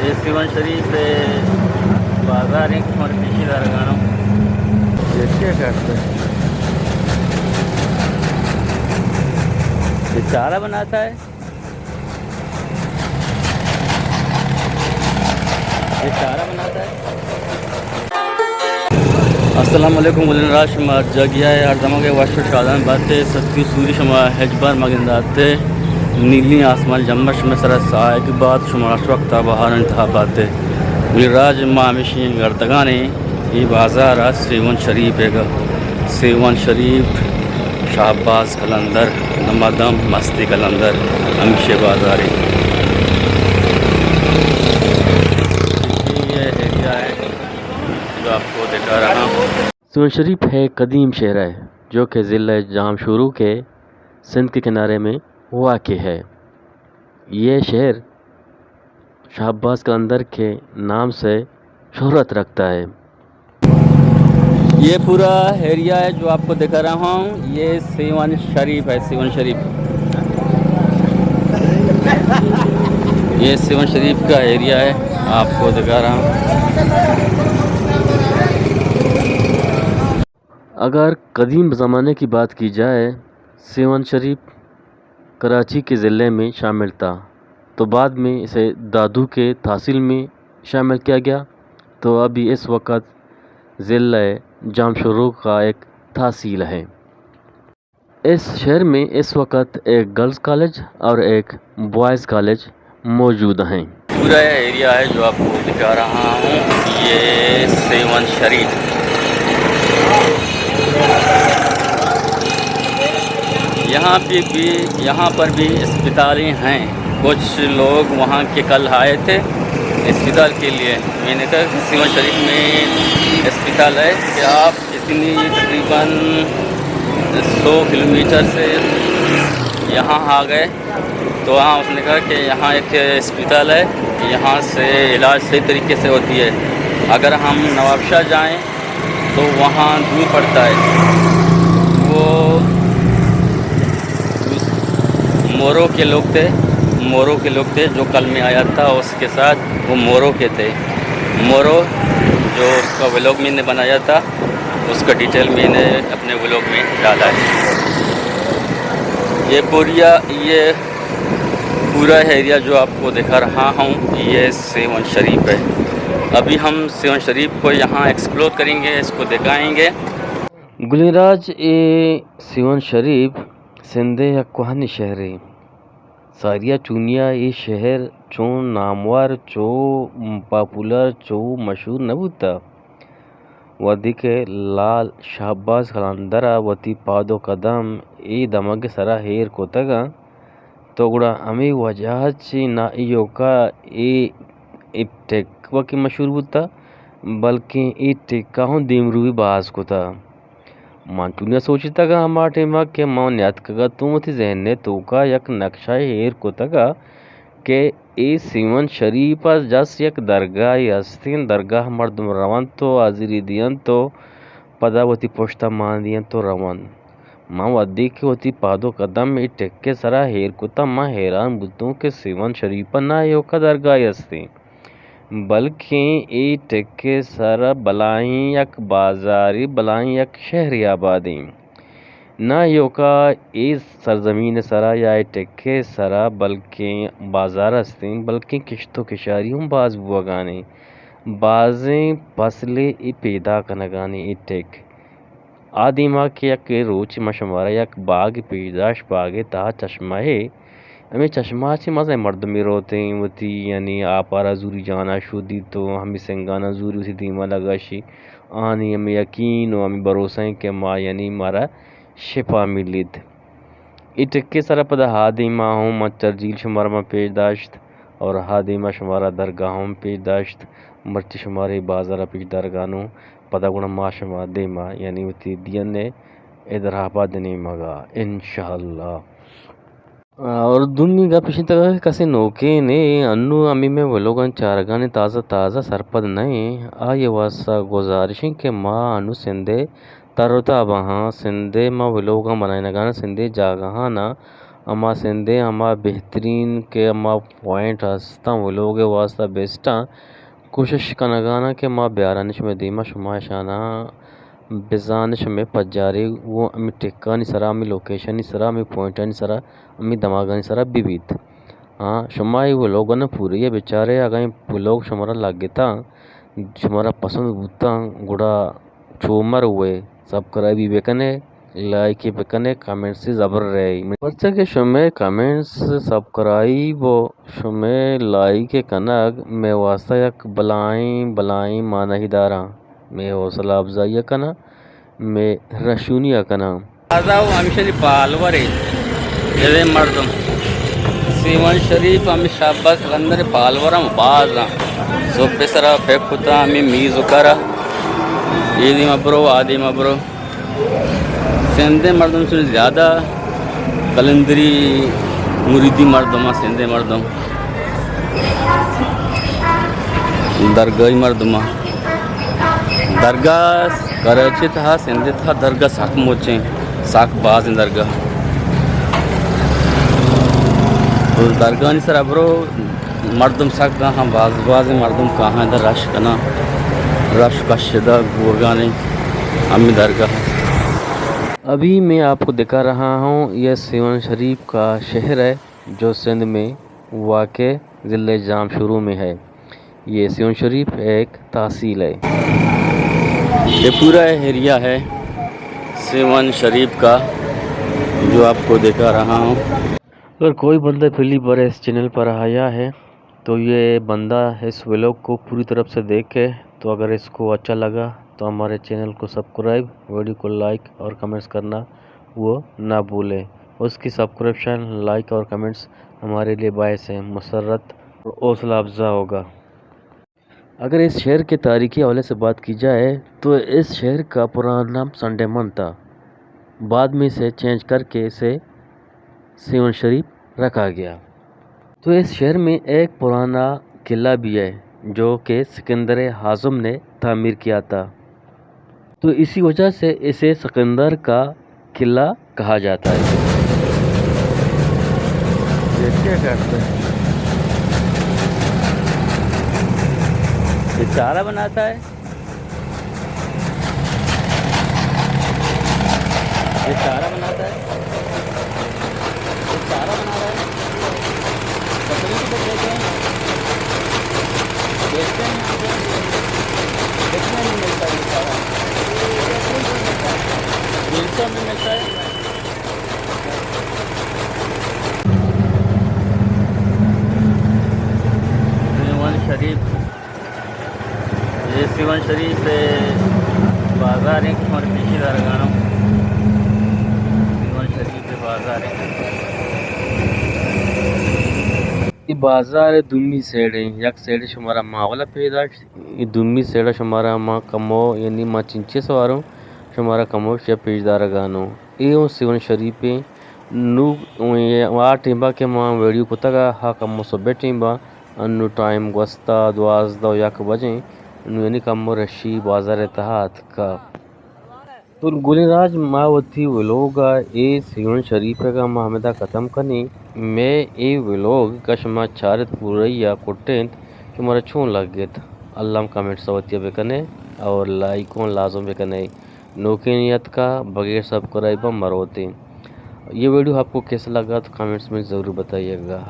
یہ سیون شریف بازار ہے، ہمارے پیچھے دار گانو۔ یہ کیا کرتا ہے؟ یہ چارہ بناتا ہے۔ یہ چارہ بناتا ہے۔ السلام علیکم، گلیں راج شما جاگیا ہے، ہر دمگ وش و شادان باتے، سکی سوری شما ہچبر مگنداتے، نیلی آسمان جمبر شما سرا ساہگ بات، شما ہر وقت بہار انتہا باتے۔ گلیں راج ما ہمیشی گردگانے، یہ بازار ہے سیون شریف ہے گا، سیون شریف، شہباز قلندر، دمادم مستی قلندر، ہمیشہ بازاری۔ یہ ایریا ہے جو آپ کو دکھا رہا ہوں۔ سیون شریف ہے قدیم شہر ہے جو کہ ضلع جام شورو کے سندھ کے کنارے میں واقع ہے۔ یہ شہر شہباز قلندر کے نام سے شہرت رکھتا ہے۔ یہ پورا ایریا ہے جو آپ کو دکھا رہا ہوں، یہ سیون شریف ہے، سیون شریف۔ یہ سیون شریف کا ایریا ہے، آپ کو دکھا رہا ہوں۔ اگر قدیم زمانے کی بات کی جائے، سیون شریف کراچی کے ضلع میں شامل تھا، تو بعد میں اسے دادو کے تحصیل میں شامل کیا گیا، تو ابھی اس وقت ضلع جامشورو کا ایک تحصیل ہے۔ اس شہر میں اس وقت ایک گرلز کالج اور ایک بوائز کالج موجود ہیں۔ پورا یہ ایریا ہے جو آپ کو دکھا رہا ہوں، یہ سیون شریف۔ یہاں پہ بھی، یہاں پر بھی اسپتالیں ہیں، کچھ لوگ وہاں کے کل آئے تھے اسپتال کے لیے۔ میں نے کہا کہ سیون شریف میں اسپتال ہے، کہ آپ اتنی تقریباً سو کلومیٹر سے یہاں آ گئے، تو وہاں اس نے کہا کہ یہاں ایک اسپتال ہے، یہاں سے علاج صحیح طریقے سے ہوتی ہے۔ اگر ہم نوابشاہ جائیں تو وہاں دور پڑتا ہے۔ وہ مورو کے لوگ تھے، مورو کے لوگ تھے، جو کل میں آیا تھا اس کے ساتھ، وہ مورو کے تھے۔ مورو، جو اس کا ولاگ میں نے بنایا تھا، اس کا ڈیٹیل میں نے اپنے ولاگ میں ڈالا ہے۔ یہ پوریا، یہ پورا ایریا جو آپ کو دکھا رہا ہوں، یہ سیون شریف ہے۔ ابھی ہم سیون شریف کو یہاں ایکسپلور کریں گے، اس کو دکھائیں گے۔ گلیں راج، اے سیون شریف سندھ ءِ یک کوہنیں شہرے۔ ساری ءَ چونیا اے شہر چون نامور، چو پاپولر، چو مشہور نہ بوتہ۔ وھدے کہ لال شہباز قلندر ءَ وتی پاد ءُ قدم اے دمگ ءِ سرا ایر کتگ اَنت، تو گڑا ہمے وجہ ءَ چہ نہ ایوکا اے، اے ٹک وکیں مشہور بوتہ، بلکیں اے ٹک ءَ ہوں دیمروی باز کتہ۔ من چونیا سوچتگ آں ہما ٹائم ءَ کہ من نیاتکگ اتوں، وتی ذہن ءِ توکا یک نقشہ ایر کتگ کہ اے سیون شریف ءَ جست یک درگاہے ہستیں، درگاہ ءَ مردم رونت ءُ حاضری دینت ءُ پدا وتی پشت ءَ مان دینت ءُ رونت۔ من وھدے کہ وتی پاد ءُ قدم اے ٹک ءِ سرا ایر کتاں، من حیران بوتوں کہ سیون شریف ءَ نہ ایوکا درگاہے ہستیں، بلکیں اے ٹک ءِ سرا بلاہیں یک بازارے، بلاہیں یک شہرے آبادیں۔ نہ ایوکا اے سرزمین ءِ سرا یا اے ٹک ءِ سرا بلکیں بازار ہستیں، بلکیں کشت ءُ کشاری ہم باز بوگانے۔ بازیں فصلے اے پیدا کنگانے اے ٹک۔ آ دیما کہ یک روچے ما شمارا یک باگے پیش داشت، باگ ءِ تہا چشمہ ءِ، ہمے چشمہ ءَ چہ مزنیں مردمے روتیں وتی، یعنی آپ ءَ را زوری جان ءَ شودیت ءُ ہمے سنگاناں زوری وتی دیما لگاشی۔ آنی ہمے یقین ءُ ہمے بھروسہ ایں کہ ما، یعنی مارا شپا ملیت۔ اے ٹک ءِ سرا پدا آ دیما ہوں مچھر جھیل شمارا ما پیش داشت اور آ دیما شمارا درگاہ ہم پیش داشت۔ مرچی شمارا اے بازار ءَ پیش دارگانوں، پدا گڑا ما شما دیما، یعنی وتی دیئن ءِ حیدرآباد ءِ نیمگا، انشاءاللہ۔ اور دومی گپ اش انت کہ کسے نوکیں نے انوں ہمے مئے ولوگاں چارگانے تازہ تازہ سرپد نہ ایں، آئی ءِ واستہ گزارش ایں کہ ما انوں سندھ ءِ تر ءُ تاباں، سندھ ءِ ما ولوگاں بنائینگاں، سندھ ءِ جاگہاں نا ہما سندھ ءِ ہما بہترین کہ ہما پوائنٹ ہستاں، ولوگ ءِ واسطہ بیسٹ آں، کوشش کنگاناں کہ ما بیارانی شمئے دیما، شما اشاناں بزان، شمئے پجارے گوں ہمے ٹکانی سرا، ہمے لوکیشنی سرا، ہمے پوائنٹانی سرا، ہمے دماگانی سرا بہ بیت۔ ہاں، شما اے ولوگاں پوریا بچارے، اگاں اے ولوگ شمارا لگتاں، شمارا پسند بوتاں، گڑا چو مروئے، سبسکرائبی بکنے، لائکی بکنے، کمنٹسی زبر رہی۔ پرچا کہ شمئے کمنٹس، سبسکرائب و شمئے لائک کنگ مئے واسطہ یک بلائیں، بلائیں معنی داراں۔ مئے حوصلہ افزائی کناں، مئے رہشونی کناں۔ تازہ و ہمیشانی پالورے، جدے مردم۔ سیون شریف ہمیں شاباز قلندر پالور ہم باز ہاں۔ صبح سرا پک کتا ہمیں میز کرا۔ اے دیما برو، آ دیما برو۔ سندھ ءِ مردم چون زیادہ قلندری مریدی مردم، سندھ ءِ مردم درگاہی مردم۔ درگاہ کراچی تہا، سندھ تہا درگاہ سک مچیں، سک بازیں درگاہ۔ تو درگاہانی سرا برو، مردم سک کاہاں، باز بازیں مردم کاہاں، ادا رش کناں، رش کشدہ بوگانے ہمیں درگاہ۔ ابھی میں آپ کو دکھا رہا ہوں، یہ سیون شریف کا شہر ہے، جو سندھ میں واقع ضلع جام شورو میں ہے۔ یہ سیون شریف ایک تحصیل ہے۔ یہ پورا ایریا ہے سیون شریف کا، جو آپ کو دکھا رہا ہوں۔ اگر کوئی بندہ پہلی بار اس چینل پر آیا ہے تو یہ بندہ اس ولاگ کو پوری طرف سے دیکھے، تو اگر اس کو اچھا لگا تو ہمارے چینل کو سبسکرائب، ویڈیو کو لائک اور کمنٹس کرنا وہ نہ بھولے۔ اس کی سبسکرپشن، لائک اور کمنٹس ہمارے لیے باعث مسرت اور حوصلہ افزا ہوگا۔ اگر اس شہر کے تاریخی حوالے سے بات کی جائے تو اس شہر کا پرانا نام سنڈے من تھا، بعد میں اسے چینج کر کے اسے سیون شریف رکھا گیا۔ تو اس شہر میں ایک پرانا قلعہ بھی ہے جو کہ سکندر اعظم نے تعمیر کیا تھا۔ تو اسی وجہ سے اسے سکندر کا قلعہ کہا جاتا ہے۔ یہ کیا کرتا ہے؟ یہ چارہ بناتا ہے۔ یہ چارہ بناتا ہے۔ یہ چارہ بنا رہا ہے۔ بکری کو تو دیتے ہیں۔ بیچتے ہیں یہاں پہ۔ بیچنے میں ملتا ہے یہ چارہ۔ تین سو میں ملتا ہے۔ سیون شریف۔ یہ سیون شریف بازار ہیں، شمار پیشی دارگانو۔ سیون شریف بازار ہیں۔ یہ بازار دومی سائیڈ ہیں، یک سائیڈ شمارا ماحول پیدا، یہ دومی سائیڈ شمارا ما کمو، یعنی ما چنچے سواروں، شمارا کمو شپ پیش دارگانو۔ اے اوں سیون شریف ایں۔ نوں آ ٹیمبا کہ ما ویڈیو کتگا، ہا کمو صبح ٹیمبا، انوں ٹائم گوستا دوازدہ و یک بجیں۔ نوں یعنی کمو رشی بازار تہا اتکا۔ تو گلیں راج، ما وتی ولوگا اے سیون شریفگا ما ہمدا ختم کنیں۔ مئے اے ولوگ کہ شما چارت پوریا کٹینت، شمارا چون لگت؟ الم کمنٹس وتیا بکنے اور لائکوں لازم بکنے۔ نوکیں نیت کا بغیر سبسکرائب ہم مروتیں۔ یہ ویڈیو آپ کو کیسا لگا تو کمنٹس میں ضرور بتائیے گا۔